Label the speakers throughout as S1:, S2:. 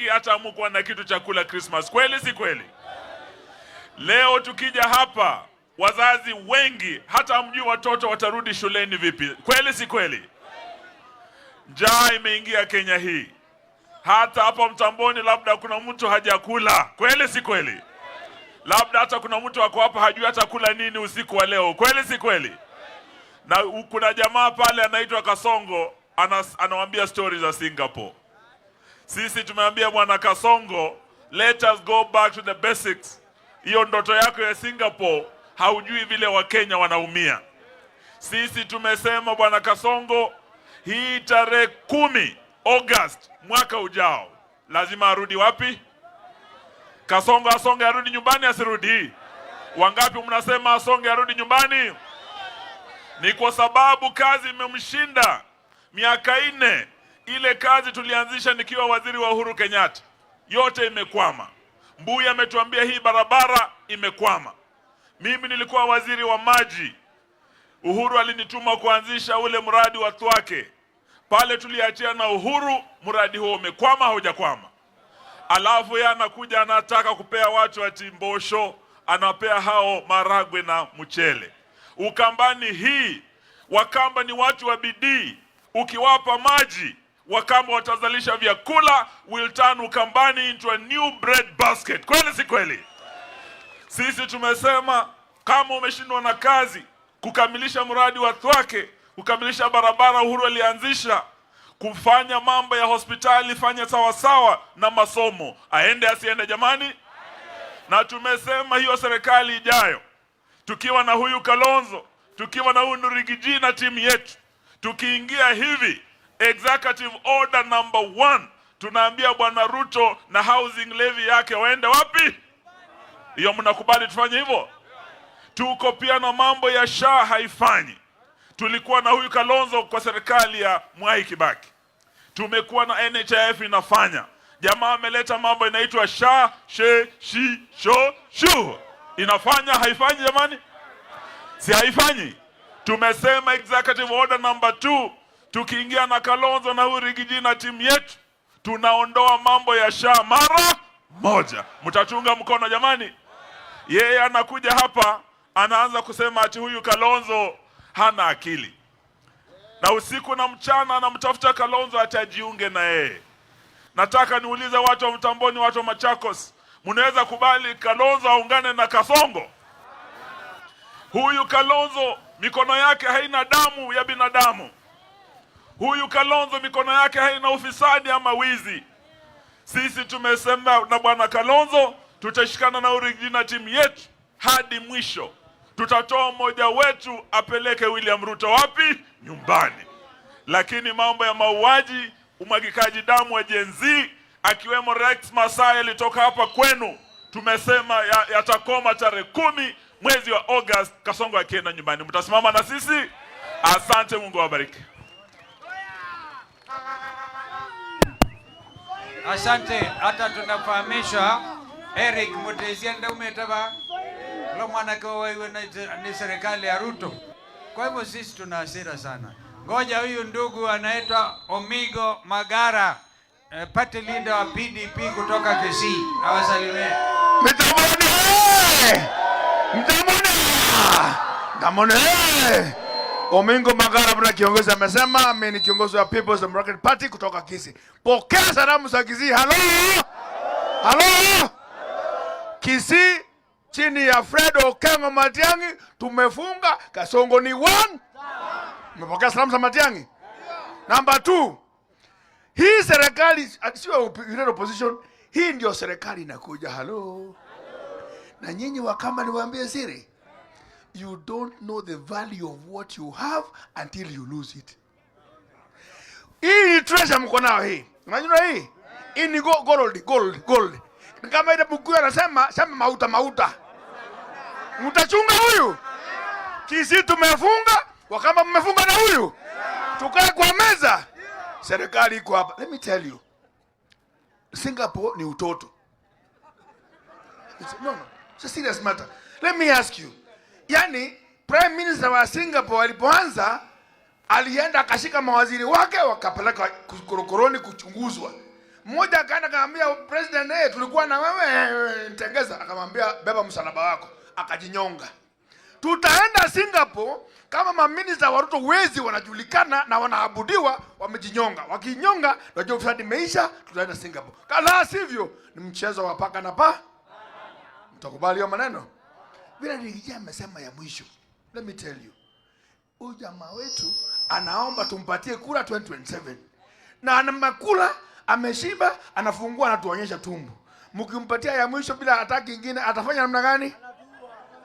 S1: wengi hata hamkuwa na kitu cha kula Christmas. Kweli si kweli? Leo tukija hapa, wazazi wengi hata hamjui watoto watarudi shuleni vipi. Kweli si kweli? Njaa imeingia Kenya hii, hata hapa Mtamboni labda kuna mtu hajakula. Kweli si kweli? Labda hata kuna mtu ako hapa hajui hata kula nini usiku wa leo. Kweli si kweli? Na kuna jamaa pale anaitwa Kasongo anawambia stori za Singapore. Sisi tumeambia Bwana Kasongo, let us go back to the basics. Hiyo ndoto yako ya Singapore, haujui vile Wakenya wanaumia. Sisi tumesema, Bwana Kasongo, hii tarehe 10 August mwaka ujao lazima arudi wapi? Kasongo asonge arudi nyumbani, asirudi? Wangapi mnasema asonge arudi nyumbani? Ni kwa sababu kazi imemshinda miaka 4. Ile kazi tulianzisha nikiwa waziri wa Uhuru Kenyatta yote imekwama. Mbuya ametuambia hii barabara imekwama. Mimi nilikuwa waziri wa maji. Uhuru alinituma kuanzisha ule mradi wa Thwake. Pale tuliachia na Uhuru, mradi huo umekwama, haujakwama? Alafu yeye anakuja anataka kupea watu ati mbosho, anapea hao maragwe na mchele. Ukambani hii, Wakamba ni watu wa bidii. Ukiwapa maji, Wakamba watazalisha vyakula. Will turn Ukambani into a new bread basket. Kweli si kweli? Sisi tumesema kama umeshindwa na kazi kukamilisha mradi wa Thwake, kukamilisha barabara Uhuru alianzisha, kufanya mambo ya hospitali fanya sawasawa na masomo, aende asiende jamani? Na tumesema hiyo serikali ijayo, tukiwa na huyu Kalonzo, tukiwa na huyu Riggy G na timu yetu, tukiingia hivi, executive order number 1, tunaambia Bwana Ruto na housing levy yake waende wapi? Hiyo mnakubali tufanye hivyo? Tuko pia na mambo ya SHA haifanyi. Tulikuwa na huyu Kalonzo kwa serikali ya Mwai Kibaki, tumekuwa na NHIF inafanya. Jamaa ameleta mambo inaitwa SHA she shi sho shu, inafanya haifanyi jamani? Si haifanyi? Tumesema executive order number 2, tukiingia na Kalonzo na huyu Riggy G na timu yetu, tunaondoa mambo ya SHA mara moja. Mtachunga mkono jamani? Yeye anakuja hapa anaanza kusema ati huyu Kalonzo hana akili, na usiku na mchana anamtafuta Kalonzo ati ajiunge na yeye. Nataka niulize watu wa Mtamboni, watu wa Machakos, mnaweza kubali Kalonzo aungane na Kasongo? Huyu Kalonzo mikono yake haina damu ya binadamu. Huyu Kalonzo mikono yake haina ufisadi ama wizi. Sisi tumesema na Bwana Kalonzo tutashikana na Riggy na timu yetu hadi mwisho. Tutatoa mmoja wetu apeleke William Ruto wapi? Nyumbani. Lakini mambo ya mauaji, umwagikaji damu wa Gen Z, akiwemo Rex Masai alitoka hapa kwenu, tumesema yatakoma tarehe 10 mwezi wa August, Kasongo akienda nyumbani. Mtasimama na sisi? Asante, Mungu awabariki.
S2: Asante. Hata tunafahamisha Eric Mutesia ndaumetaba lo mwanake wewe ni serikali ya Ruto. Kwa hivyo sisi tuna hasira sana. Ngoja huyu ndugu anaitwa Omigo Magara, party leader wa PDP kutoka Kisii awasalimie.
S3: Mtamboni! Mtamboni! Mtamboni! Omingo Magara bwana kiongozi amesema, mimi ni kiongozi wa People's Democratic Party kutoka Kisii. Pokea salamu za Kisii. Halo! Halo! Kisii chini ya Fred Okengo Matiang'i tumefunga. Kasongo ni one. Umepokea salamu za Matiang'i? Number 2. Hii serikali sio United Opposition, hii ndio serikali inakuja. Halo. Na nyinyi Wakamba niwaambie siri. You don't know the value of what you have until you lose it. Hii ni treasure mko nayo hii. Unajua hii? Hii ni gold, gold, gold. Kama ile Bukuyu anasema, sema mauta mauta. Mtachunga huyu? Kisii tumefunga, Wakamba mmefunga na huyu. Tukae kwa meza. Serikali iko hapa. Let me tell you. Singapore ni utoto. It's, no, no. It's a serious matter. Let me ask you. Yani, Prime Minister wa Singapore alipoanza, alienda akashika mawaziri wake wakapeleka korokoroni kuchunguzwa. Mmoja akaenda akamwambia president, eh, tulikuwa na wewe Ntengeza. Akamwambia beba msalaba wako, akajinyonga. Tutaenda Singapore kama maminista wa Ruto wezi wanajulikana na wanaabudiwa, wamejinyonga. Wakinyonga tunajua ufisadi imeisha, tutaenda Singapore. Kama sivyo ni mchezo wa paka na pa. Mtakubali hiyo maneno? Vile Riggy G amesema ya mwisho. Let me tell you. Huyu jamaa wetu anaomba tumpatie kura 2027. Na ana makula, ameshiba, anafungua anatuonyesha tumbo. Mkimpatia ya mwisho bila hataki ingine atafanya namna gani?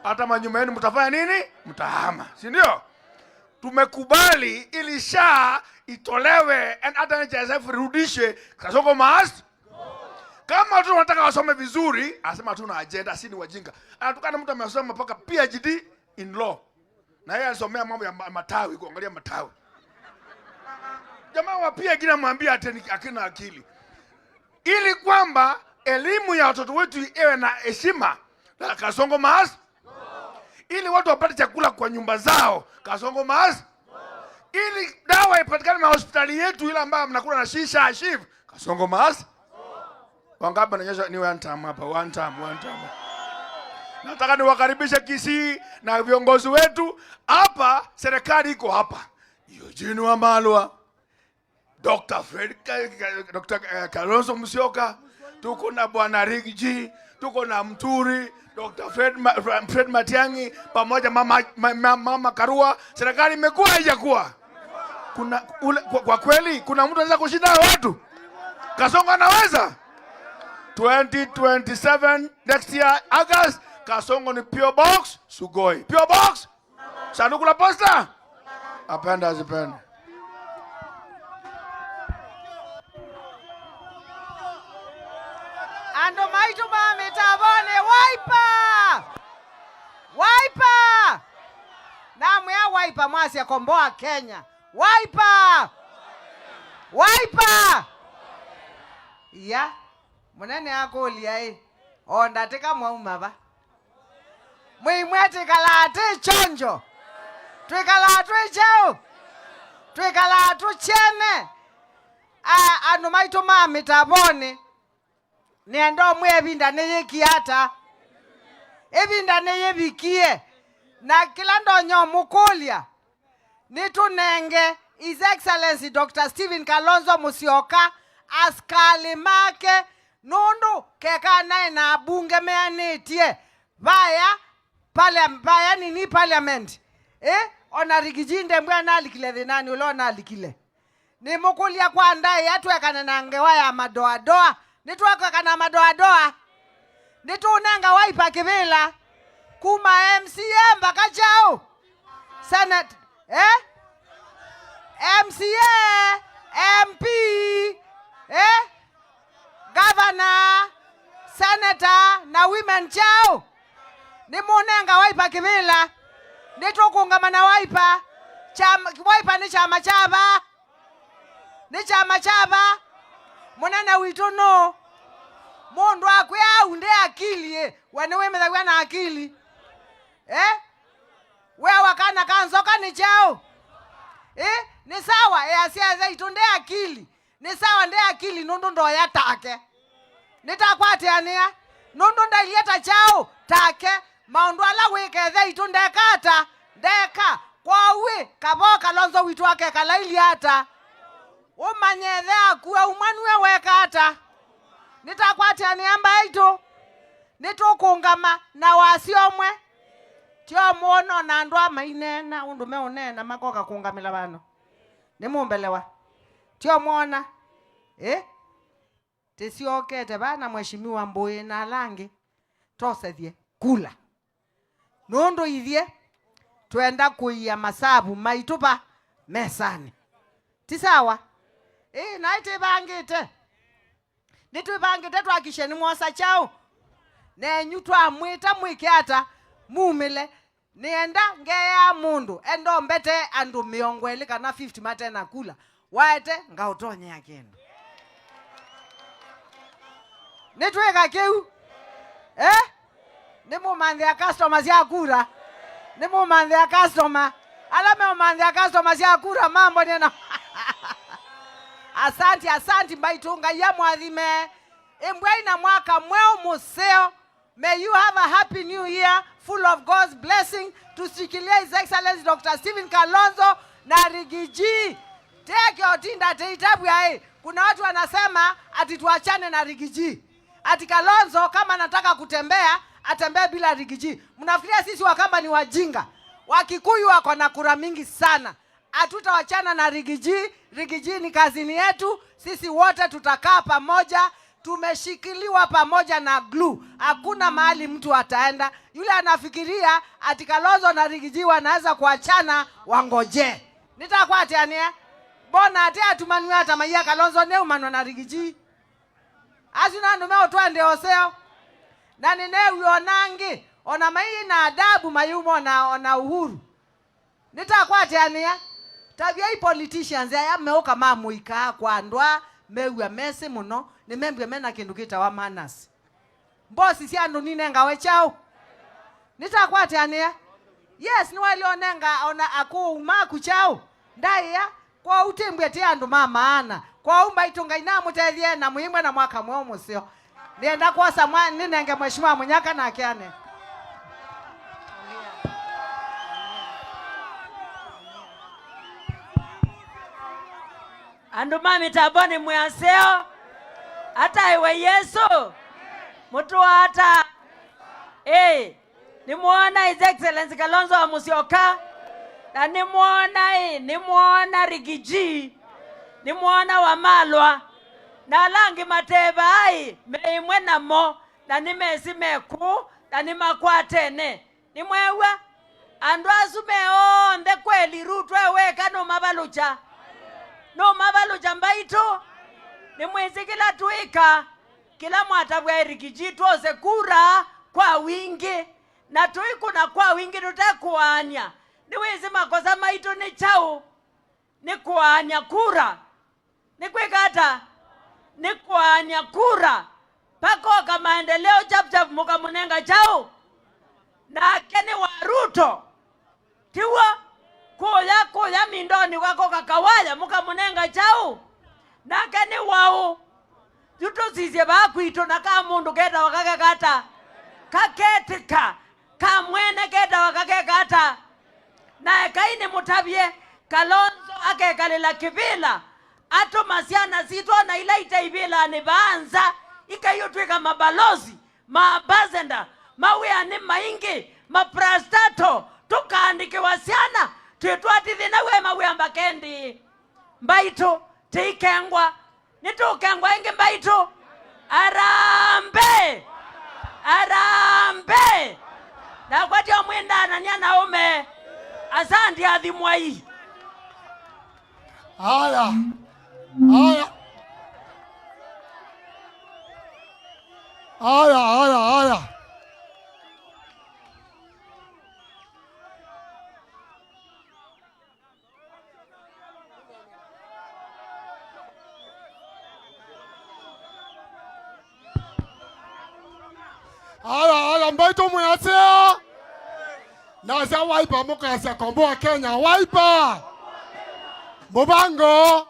S3: Hata manyumba yenu mtafanya nini? Mtahama, si ndio? Tumekubali ili SHA itolewe and hata NHIF irudishe. Kasongo must. Kama watoto wanataka wasome vizuri, anasema hatuna agenda, si ni wajinga. Anatukana mtu amesoma mpaka PhD in law, na yeye alisomea mambo ya matawi, kuangalia matawi. Jamaa wa PhD namwambia ati akina akili, ili kwamba elimu ya watoto wetu iwe na heshima. Na Kasongo must, ili watu wapate chakula kwa nyumba zao. Kasongo must, ili dawa ipatikane mahospitali yetu ile ambayo mnakula na SHA, SHIF. Kasongo must. Wangapi wanaonyesha ni one time hapa, one time, one time. Nataka niwakaribishe Kisii na viongozi wetu hapa. Serikali iko hapa, Eugene Wamalwa, Dr. Fred, Dr. Kalonzo Musyoka, tuko na Bwana Riggy G, tuko na Muturi, Dr. Fred Matiang'i pamoja mama Karua. Serikali imekuwa haijakuwa? Kuna ule, kwa kweli kuna mtu anaweza kushinda hao watu? Kasongo anaweza? 2027 next year August, Kasongo ni P.O. Box Sugoi. P.O. Box, sanduku la posta, apenda azipende.
S4: Andu maitu mamitavone Wiper, Wiper namwea Wiper mwasya komboa Kenya. Wiper, Wiper ya munene akulia i ondatika mwauma va mwimwe tikalaa ti chonjo, twikalaa twi cheu, twikalaa tuchene. Andu maitu mamitavone nienda omwe evinda niyikiata ivinda niyivikie na kila ndonyo mukulia nitunenge His Excellency Dr. Stephen Kalonzo Musyoka askali make nundu keka naye na bunge meanitie vaya pale vaya nini parliament, eh, ona Riggy G mbwa nalikile thinani ulo nalikile nimukulia kwa ndai atwekana na ngewa ya madoadoa nitwekana madoadoa nitunenga Wiper kivila kuma MCA mpaka chao Senate, eh, MCA, MP, eh, governor, senator na women chao nimunenga Wiper kivila nitukungamana Wiper chama. Wiper ni chama chava, ni chama chava munene witu no mundu akwe aunde akili, eh, wene wimethagia na akili, eh, we wakana kanzoka ni chao, eh, ni sawa, eh, asiaza itu nde akili ni sawa nde akili nundu ndoya take nitakwatiania nundu ndailieta chao take maundu ala wikethe itu ndekata ndeka kwawi kavo Kalonzo witu akekala iliata umanyethe akua umwanue wekata nitakwatiania mbaitu nitukungama na wasi omwe tio muono na andu amainena undu meunena makoka kungamila vano nimumbelewa tio mwona, eh, tisiokete vana mheshimiwa Mbui na alangi tosethie kula nundu ithie twenda kuiya masabu maitu pa mesani ti sawa, eh, naitibangite nitwibangite twakishe ni mwosa chao nenyu twamwita mwike ata mumile nienda ngeya mundu endo mbete andu 20 kana 50 matena kula waete ngautonyea kindu nitwika kiu, eh, nimumanthia customer cia kura nimumanthia customer ala meumanthia customer cia kura mambo nina Asanti asanti mbaitunga ya mwathime imbwai na mwaka mweu museo. May you have a happy new year full of God's blessing. Tushikilie His Excellency Dr. Stephen Kalonzo na Riggy G. Take your tinda teitabu ya. Kuna watu wanasema ati tuachane na Riggy G. Ati Kalonzo kama anataka kutembea atembee bila Riggy G. Mnafikiria sisi Wakamba ni wajinga? Wakikuyu wako na kura mingi sana. Hatutawachana na Riggy G. Riggy G ni kazini yetu. Sisi wote tutakaa pamoja. Tumeshikiliwa pamoja na glue. Hakuna mahali mtu ataenda. Yule anafikiria ati Kalonzo na Riggy G wanaweza kuachana, wangoje. Nitakwatiania. Bona ate atumanwe ata maiya Kalonzo ne umanwa na Riggy G. Asina ndume otwande oseo. Na nine uonangi ona mai na adabu mayumo na ona uhuru. Nitakwatiania. Tabia hii politicians ya meoka mamuika kwa ndwa mewa mese muno ni membwe mena kindu kita wa manners. Mbosi si andu ninenga wechao. Nitakwatiania. Yes, ni walionenga ona aku maku chao. Ndaiya kwa utembwe ti andu ma maana. Kwa umba itunga ina mutethie na muimwe na mwaka mweu museo. Nienda kuosa mwa ninenge mheshimiwa Munyaka na akiane.
S5: Andu ma mitaboni mwaseo hata iwe Yesu mutu hata nimuona His Excellency Kalonzo wa Musyoka na nimuona Riggy G, nimuona Wamalwa na langi mateba ai meimwe namo na nimesi meku na nimakwatene nimwewa andu asu meonde kweli Ruto eweka no mabalucha no mabalucha mbaitu nimwizikila tuika kila mwatabwa Riggy G tuose kura kwa wingi na tuikuna kwa wingi tutakuanya niwizi makosa maitu ni chau ni kuanya kura ni kwikata ni kuanya kura pakoka maendeleo chap chap mukamunenga chau na kene wa Ruto tiwa kuya kuya mindoni wako kakawaya mukamunenga chau na kene wao tuto bakwito na ka mundu keta wakakakata kaketika kamwene keta wakakekata na kaini mutabye Kalonzo akekalila kivila ato masiana sitwa na ilaita ivila ni baanza ikayotwika mabalozi maabazenda mawia ni maingi maprastato tukaandikiwa siana twitwatithina we mawia mbakendi mbaitu tiikengwa nitukengwa ingi mbaitu arambe arambe na kwatio mwindana ni anaume asante athimwai.
S6: Haya haya haya haya haya haya haya mbaito mwasea na Wiper mukasa komboa Kenya Wiper Mubango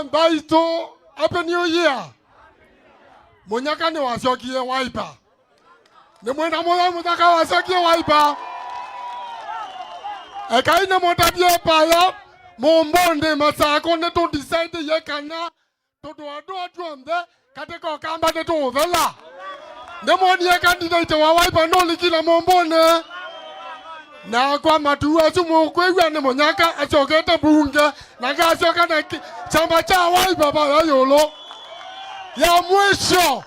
S6: mbaito happy new year Munyaka ni wacokie Wiper ni mwena muno muthaka wacokie Wiper ekai ni mutabie paya mumbonde masako ni tu decide ye kana tondu andu atuonthe katika Ukamba ni tuthela nimonie candidate wa Wiper no likila mumbone na kwa matu acu mukwigua ni Munyaka acokete bunge na gacoka na chama cha Wiper paya yulu ya mwisho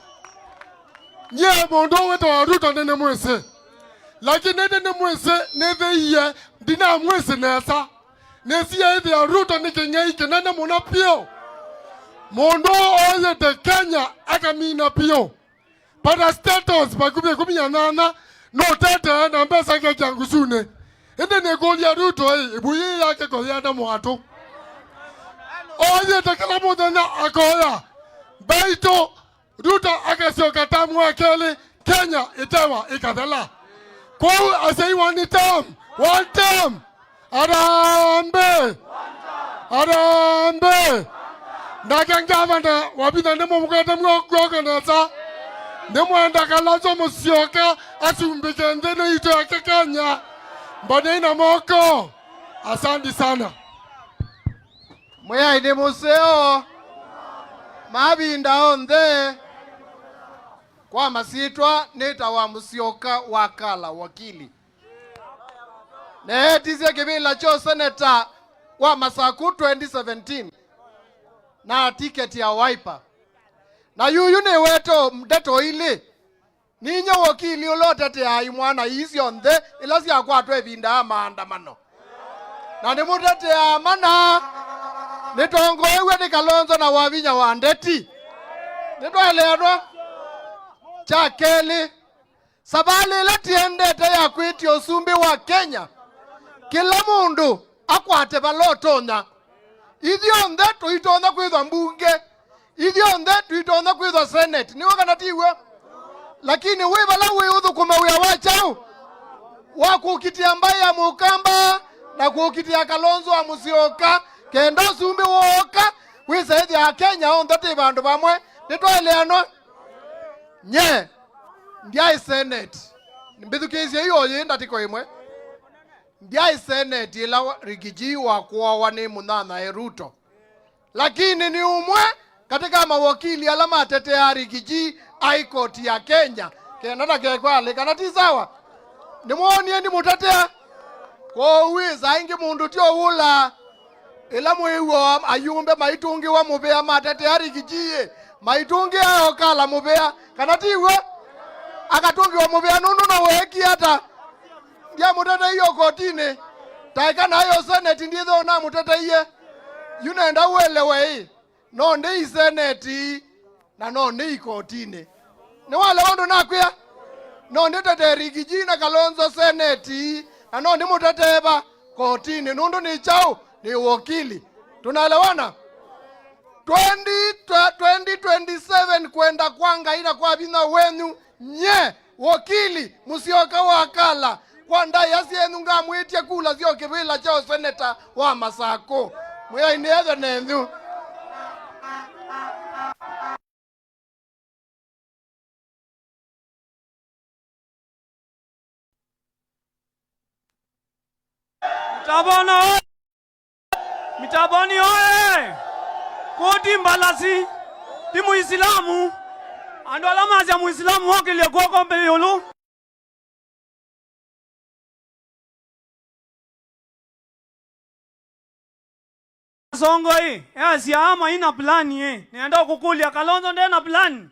S6: nye mundu witwa Ruto ni mwisi lakini ni mwisi nithiie ndina mwisi nesa nicie ithia Ruto ni king'ei kinene muno piu mundu oyete Kenya akamina piu para status bakubye 18 no tete na mbesa ke kyangucune indi nikuria Ruto ibuyi yake koyenda mwatu oyete kila muthenya akoya baito Ruto akacoka tamu wa keli Kenya itewa ikathela kwau acei one term arambe Arambe ndake ngavana wabitha ndimumukete mwokanesa ndimwenda Kalonzo Musyoka asumbike nthi ino itu yake Kenya mbonei na moko. Asante sana.
S7: Mwiyai ni museo mavinda onthe kwa masitwa nitawa Musyoka wakala wakili neetisie kivila cho seneta wa Masaku 2017 na tiketi ya Wiper na yuyu ni weto mdeto ili ninye wakili ulotetea imwana icio nthe ila ciakwatwa ivinda ya maandamano na nimutetea mana nitongoewe ni Kalonzo na Wavinya wa Ndeti nitwaeleanwa cha keli savali ila tiendete ya kwitia usumbi wa Kenya kila mundu akwate valotonya ithionthe tuitonya kwithwa mbunge ithionthe tuitonya kwithwa senate niwe kana tiwe lakini wi vala wi uthukuma wia wa chau wa kukitia mbai ya Mukamba na kukitia Kalonzo wa Musyoka kenda usumbi woka wisethia Kenya onthe ti vandu vamwe nitwaeleanwa nye ndiai senate mbithukiisye iyo yi ndatiko imwe ndiai senate ila Rigiji wa kuowa ni munana Ruto lakini ni umwe katika mawakili ala matetea Rigiji High Court ya Kenya kenda takekwale kana ti sawa nimwonie ndi mutetea kouwiza ingi mundu tio ula ila mwiwo ayumbe maitungiwa muvea matetea Rigiji maitungi ayo kala muvea kana tiwe akatungiwa muvea nundu no weki ata ndia mutete iyo kotini taika nayo seneti nditho na mutete iye yunenda uelewe no ndi seneti na no ndi ikotini ni wale wandu nakwia no nditete Rigiji na Kalonzo seneti na no ndi muteteva kotini nundu ni chau ni wakili. Tunaelewana? 2027 kwenda kwanga ina kwa vina wenyu nye wakili Musyoka wakala kwa ndai yasienu ngamwitie kula sio kivila chao seneta wa Masako mwiyainiethe nenthu.
S8: Mitaboni oye! Mitaboni oye! Koti mbalasi ti Muislamu andu alamazi ya Muislamu wokilie kwoko mbeyulu. Songo hii siama ina plani nienda kukulia Kalonzo ndena plani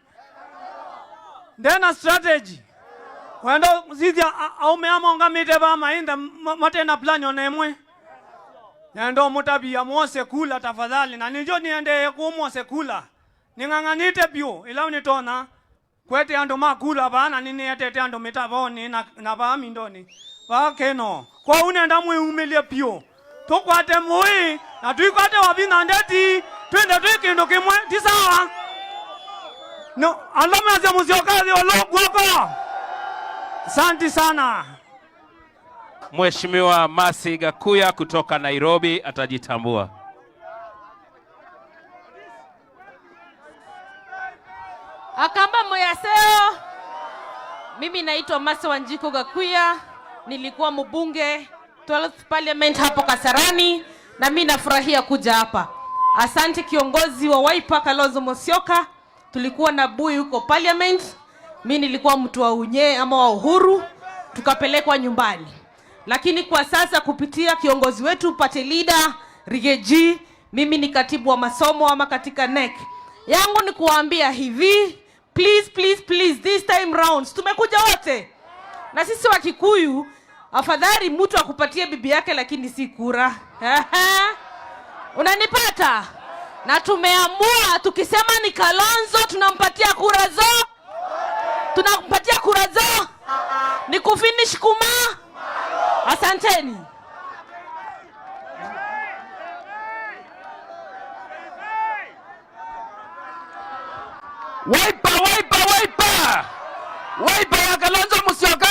S8: ndena strategy wenda zithi aume ama ngamite ba mainda matena plani onemwe nendo mutabia mwose kula tafadhali na nijo niende kumwose kula ning'ang'anite pio ila unitona kwete andu makula bana nini etete andu mitaboni na ba mindoni ba keno kwa unenda mwiumilie pio tukwate mui na tuikwate Wavinya Ndeti twende twikindu kimwe ti sawa no alome Musyoka ologwoko. Asante sana.
S9: Mheshimiwa Masi Gakuya kutoka Nairobi atajitambua.
S10: Akamba moyaseo. Mimi naitwa Masi Wanjiku Gakuya, nilikuwa mbunge 12th Parliament hapo Kasarani na mimi nafurahia kuja hapa. Asante kiongozi wa Wiper Kalonzo Musyoka. Tulikuwa na bui huko Parliament. Mimi nilikuwa mtu wa unye ama wa Uhuru, tukapelekwa nyumbani. Lakini kwa sasa kupitia kiongozi wetu party leader Rigiji, mimi ni katibu wa masomo ama katika NEC. Yangu ni kuambia hivi, please please please, this time round tumekuja wote. Na sisi wa Kikuyu afadhali mtu akupatie bibi yake lakini si kura. Unanipata? Na tumeamua tukisema ni Kalonzo tunampatia kura zo. Tunampatia kura zo. Ni kufinish kuma. Asanteni.
S11: Wiper, wiper, wiper. Wiper ya Kalonzo Musyoka.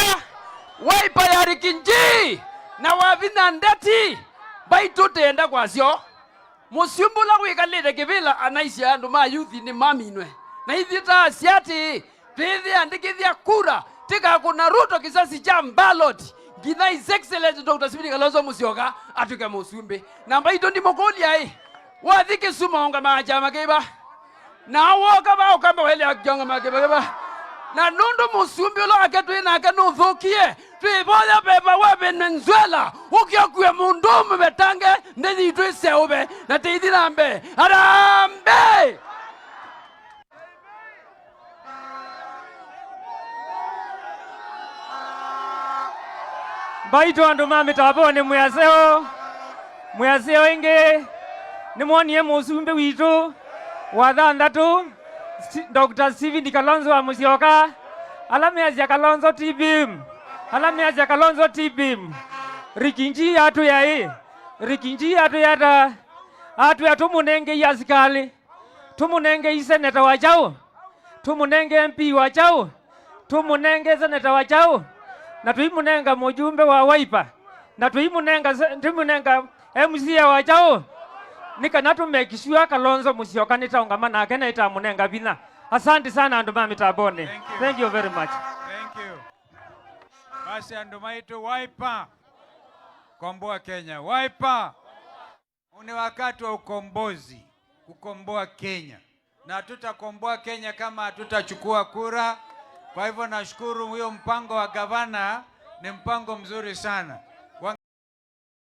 S11: Wiper ya Rigiji na Wavinya Ndeti. Baitu tenda kwasyo. Musiumbula wikalite kivila anaisya andu ma youth ni maminwe. Na ithi ta siati twithi andikithia kura tika kuna Ruto kisasi cha ballot. Ngina His Excellency Dr. Stephen Kalonzo Musyoka atuke musumbi. Namba ito ndi mokolia eh. Wathi Kisumu onga majama kiba. Na woka ba okamba wele ajonga makiba. Na nundu musumbi ulo aketwe na akanuthukie twiboya beba wa Venezuela ukiokue mundu metange ndethi twiseube na teithi nambe arambe.
S8: Mbaito andu ma mitabone mwaseo mwaseo ingi nimwonie musumbi witu wa thanthatu Dr. Stephen Kalonzo wa Musyoka ala meazia Kalonzo TBM ala meazia Kalonzo TBM rikinji atu yai rikinji atu yata atu ya tumunenge ya askari tumunenge iseneta wa chao tumunenge MP wa chao tumunenge seneta wa chao na tuimunenga mujumbe wa Wiper na tuimunenga MCA wa chao nikana tumekishua Kalonzo Musyoka nitaungama nake na itamunenga bina. Asante sana andu mami tabone. Thank you very much.
S2: Thank you. Basi andu maitu Wiper. Komboa Kenya. Wiper. Ni wakati wa ukombozi, kukomboa Kenya. Na tutakomboa Kenya kama hatutachukua kura. Kwa hivyo nashukuru huyo mpango wa gavana ni mpango mzuri sana.